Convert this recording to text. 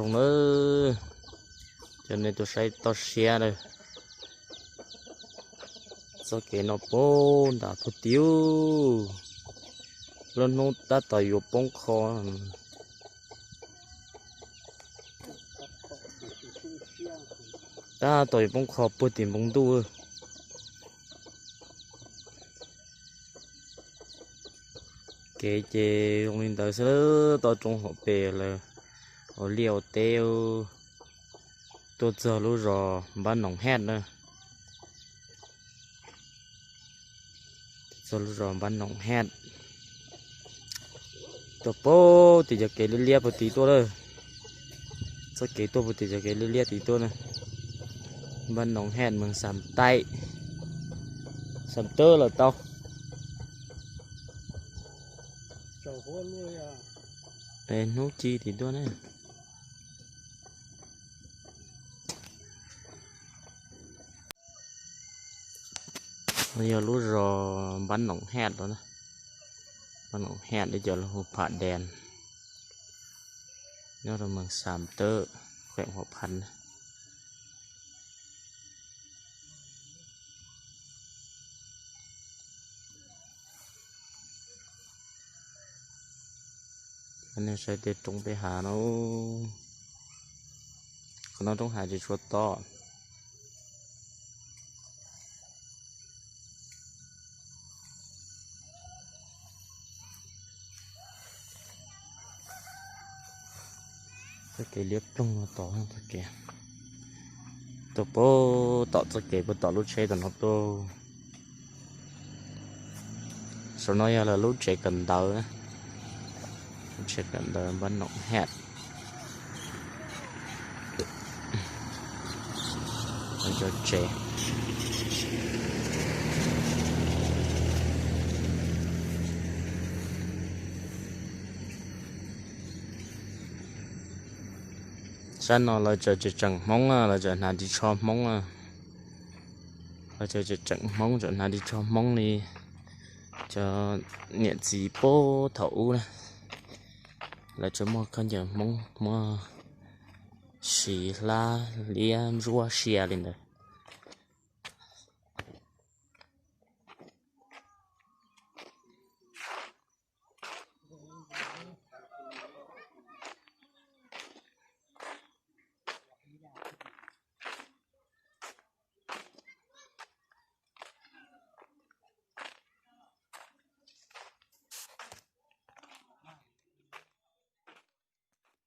Zoo na, cov nej tuaj saib toj siab na. Txoj kev no puag nram puag tid, lub hnub tab tom yuav poob qho. Tab tom yuav poob qho puag tim npoo ntuj. Kev ces zoo li ntawd xwb, toj roob hauv pes lawv ua liaj ua teb tuaj txog lub zos Npab Noom Haj na. Txog lub zos Npab Noom Haj, tuaj puag tim cov kev liab liab puag tid tuaj lawm. Txoj kev tuaj puag tim cov kev liab liab tid tuaj na. Npab Noom Haj, Moos Xam Taim, Xam Tawb los tau. Hnub ci tim tuaj na. Yog lub zos Npab Noom Haj los na. Npab Noom Haj, cov lus hu Pham Dees, nyob rau Moos Xam Tawb, khuem Huam Phan. Nej saib tej roob tej hav no, qhov no roob hav tsis tshua tob. Txoj kev liab ploog no tod, txoj kev tuaj puag tom txoj kev puag tom lub tsheb tom no tuaj. Saum no yog lawv lub tsev kawm ntawv, lub tsev kawm ntawv Npab Noom Haj. Cov tsev sab no lawv tseem tseem Hmoob, lawv tseem hnav ris tsho Hmoob. Lawv tseem tseem Hmoob, tseem hnav ris tsho Hmoob li cov niam txiv puag thaum ub na. Lawv tseem muaj khaub ncaws Hmoob, muaj siv hlab liab ntsuab sia li ntawd.